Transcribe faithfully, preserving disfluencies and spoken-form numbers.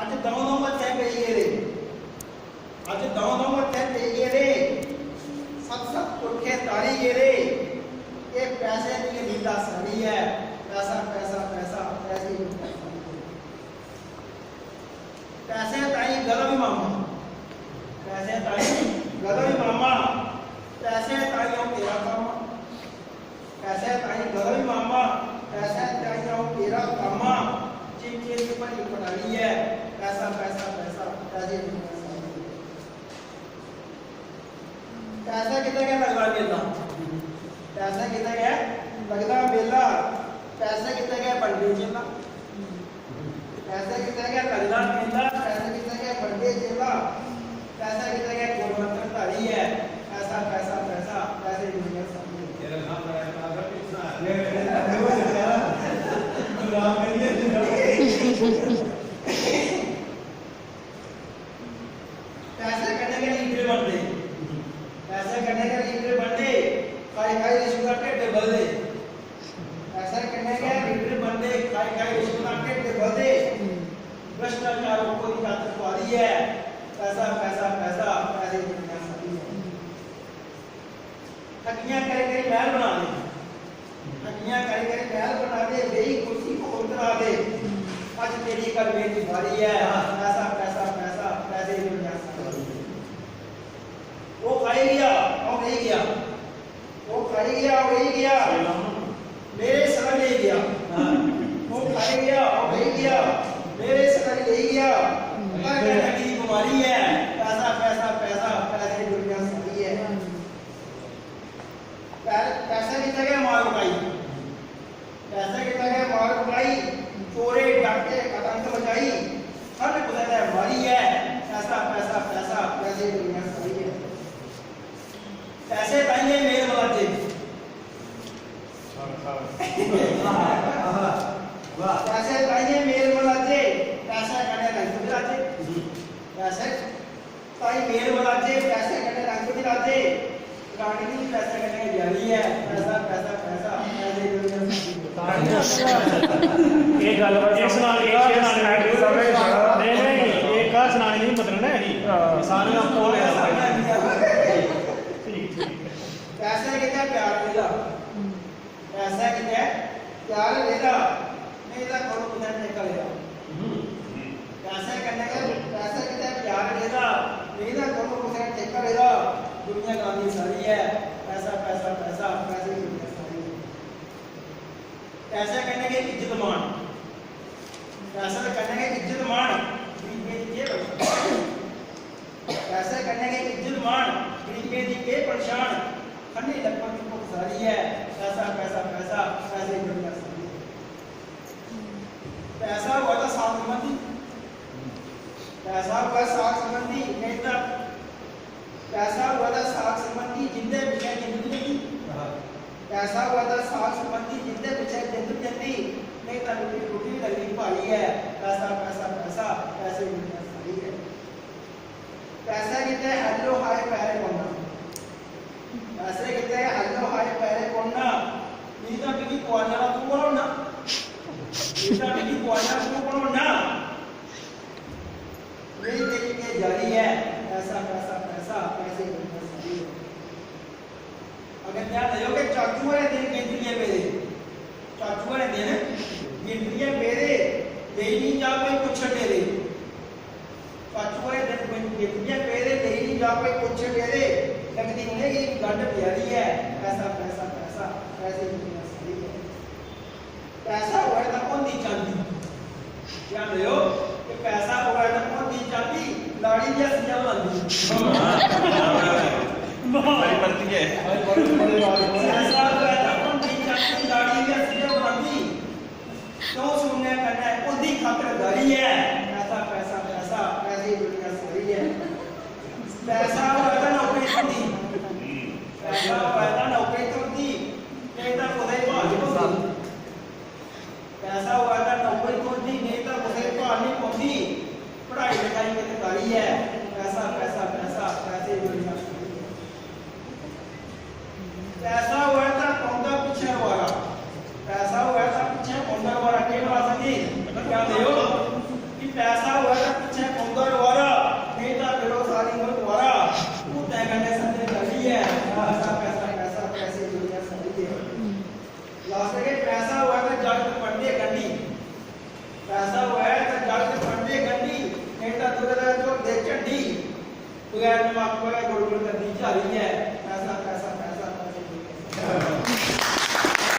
अज्ज दौं दौं हत्थें पेई गेदे, अज्ज दौं दौं हत्थें पेई गेदे, सत्त सत्त पुरखे तारी गेदे। एह् पैसे दी गै लीला सारी ऐ। पैसा, पैसा, पैसा, पैसे ही पैसा। पैसे ताईं गधा बी मामा, पैसे ताईं गधा बी मामा, पैसे ताईं अ'ऊं तेरा कामा। पैसे ताईं गधा बी मामा, पैसे ताईं अ'ऊं तेरा कामा। चिमचे दी भरी पटाली ऐ। पैसा, पैसा, पैसा, पैसे दी पैसा। पैसे गितै गै लगदा मेला, पैसे गितै गै लगदा मेला, पैसे गितै गै बंडे चेला। पैसे गितै गै लगदा मेला, पैसे गितै गै बंडे चेला, पैसे गितै गै गुण मंत्र धारी ऐ। पैसा, पैसा, पैसा, पैसे दी दुनिया सारी ऐ। तेरा नाम बड़ा है, अगर कुछ ना गुलाम नहीं है। पैसे कन्नै गै लीडर बनदे, पैसे कन्नै गै लीडर बनदे, खाई खाई रिश्वत दा ढिड्ड बलदे। पैसे कन्नै गै लीडर बनदे, खाई खाई रिश्वत दा ढिड्ड बलदे। भ्रष्टाचार उप्पर दी लत्त खुआरी ऐ। पैसा, पैसा, पैसा, पैसे दी दुनिया सारी ऐ। ठगियां करी करी मैह्ल बना दे, ठगियां करी करी मैह्ल बना दे, बेही कुर्सी पर उतरा दे। अज्ज तेरी कलमे दी बारी ऐ। पैसा, पैसा, पैसा, पैसे दी दुनिया सारी। ओह् खाई गेआ, ओह् बेही गेआ, ओह् खाई गेआ, ओह् बेही गेआ, मेरे सर लेई गेआ। ओह् खाई गेआ, ओह् बेही गेआ, मेरे सर लेई गेआ। घर कन्नै की बमारी ऐ। पैसा, पैसा, पैसा, पैसे दी दुनिया सारी ऐ। पै-, पैसे गितै गै मार मुकाई, पैसे गितै गै मार मुकाई, चोरे डाके आतंक मचाई, हर कुसै ने मारी ऐ। पैसा, पैसा, पैसा, पैसे दी दुनिया सारी ऐ। पैसे ताइयें मेल मलाजे, पैसे ताइयें मेल मलाजे, पैसे कन्नै रंग बिराजे। पैसे ताई मेल मलाजे, पैसे कन्नै रंग बिराजे। रानी दी पैसे कन्नै यारी ऐ। पैसा, पैसा, पैसा, पैसे दी दुनिया सारी। एह् गल्ल एह् सनानी, एह् सनानी, नेईं, नेईं, एह् घर सनानी नहीं, मतलब ना, यही। सारे दा फोन ऐ। ठीक, ठीक। पैसे गितै प्यार लेदा, पैसे गितै प्यार लेदा, नेईं तां करो कुतै ठेका लेदा। पैसे कन्नै गै, पैसे गितै प्यार लेदा, नेईं तां करो कुतै ठेका लेदा। दुनिया गांदी सारी ऐ, पैसा, पैसा, पैसा, पैसे दी दुनिया सारी ऐ। पैसे कन्नै गै इज्जत मान, पैसे दे कन्नै गै इज्जत मान, गरीबें दी केह् पन्छान? पैसे कन्नै गै इज्जत मान, गरीबें दी केह् पन्छान? खन्नी लक्कड़ दी भुक्ख सारी ऐ। पैसा, पैसा, पैसा, पैसे दी दुनिया सारी ऐ। पैसा होऐ तां साथ संबंधी, पैसा होऐ साथ संबंधी, नेईं तां पैसा होऐ तां साथ संबंधी, जिंदे पिच्छें जिंदगी जंदी। पैसा होऐ तां साथ संबंधी, जिंदे पिच्छें जिंदगी जंदी, नेईं तां रुट्टी, रुट्टी बी लगदी भारी ऐ। पैसा, पैसा, पैसा, पैसे दी दुनिया सारी ऐ। पैसे गितै hello hi पैरें पौना, पैसे गितै hello hi पैरें पौना, नेईं तां मिगी कुआना तू बनाना, नेईं तां मिगी कुआना तू बनाना। मेरी तेरी केह् यारी ऐ? पैसा, पैसा, पैसा, पैसे दी दुनिया सारी ऐ। अगर ध्यान देओ कि चाचू होरें दिन गिनतरियै पेदे, चाचू होरें दिन गिनतरियै पेदे, लेई निं जा कोई पुच्छन डेरे। चाचू होरें दिन गिन-, गिनतरियै पेदे, लेई निं जा कोई पुच्छन डेरे। लगदी उ'नेंगी गंढ प्यारी ऐ। पैसा, पैसा, पैसा, पैसे दी दुनिया सारी ऐ। पैसा होऐ तां होंदी चांदी। ध्यान देओ कि पैसा होऐ तां होंदी चांदी, लाड़ी बी हस्सियां बनांदी। बड़ी परतियै। पैसा होऐ तां होंदी चांदी, लाड़ी बी हस्सियां बनांदी। क्यों सुनने कन्नै होंदी खातरदारी ऐ। पैसा, पैसा, पैसा, पैसे दी दुनिया सारी ऐ। पैसा होऐ तां नौकरी थ्होंदी, पैसा होऐ तां नौकरी थ्होंदी, नेईं तां कुसै गी भाल निं पौंदी। पैसा होऐ तां नौकरी थ्होंदी, नेईं तां कुसै गी भाल निं पौंदी। पढ़ाई लखाई कित्त करी ऐ, पैसा, पैसा, पैसा, पैसे दी दुनिया। पैसा होऐ तां पौंदा पिच्छें रवारा, पैसा होऐ तां पिच्छें पौंदा रवारा। पैसा होऐ ते जागत पढ़दे गंढी, पैसा होऐ ते जागत पढ़दे गंढी, नेईं तां दुगै दे झोलदे झंडी। बगैर नमाकू गै गुड़ गुड़ करदी झारी ऐ, पैसा, पैसा, पैसा, पैसा।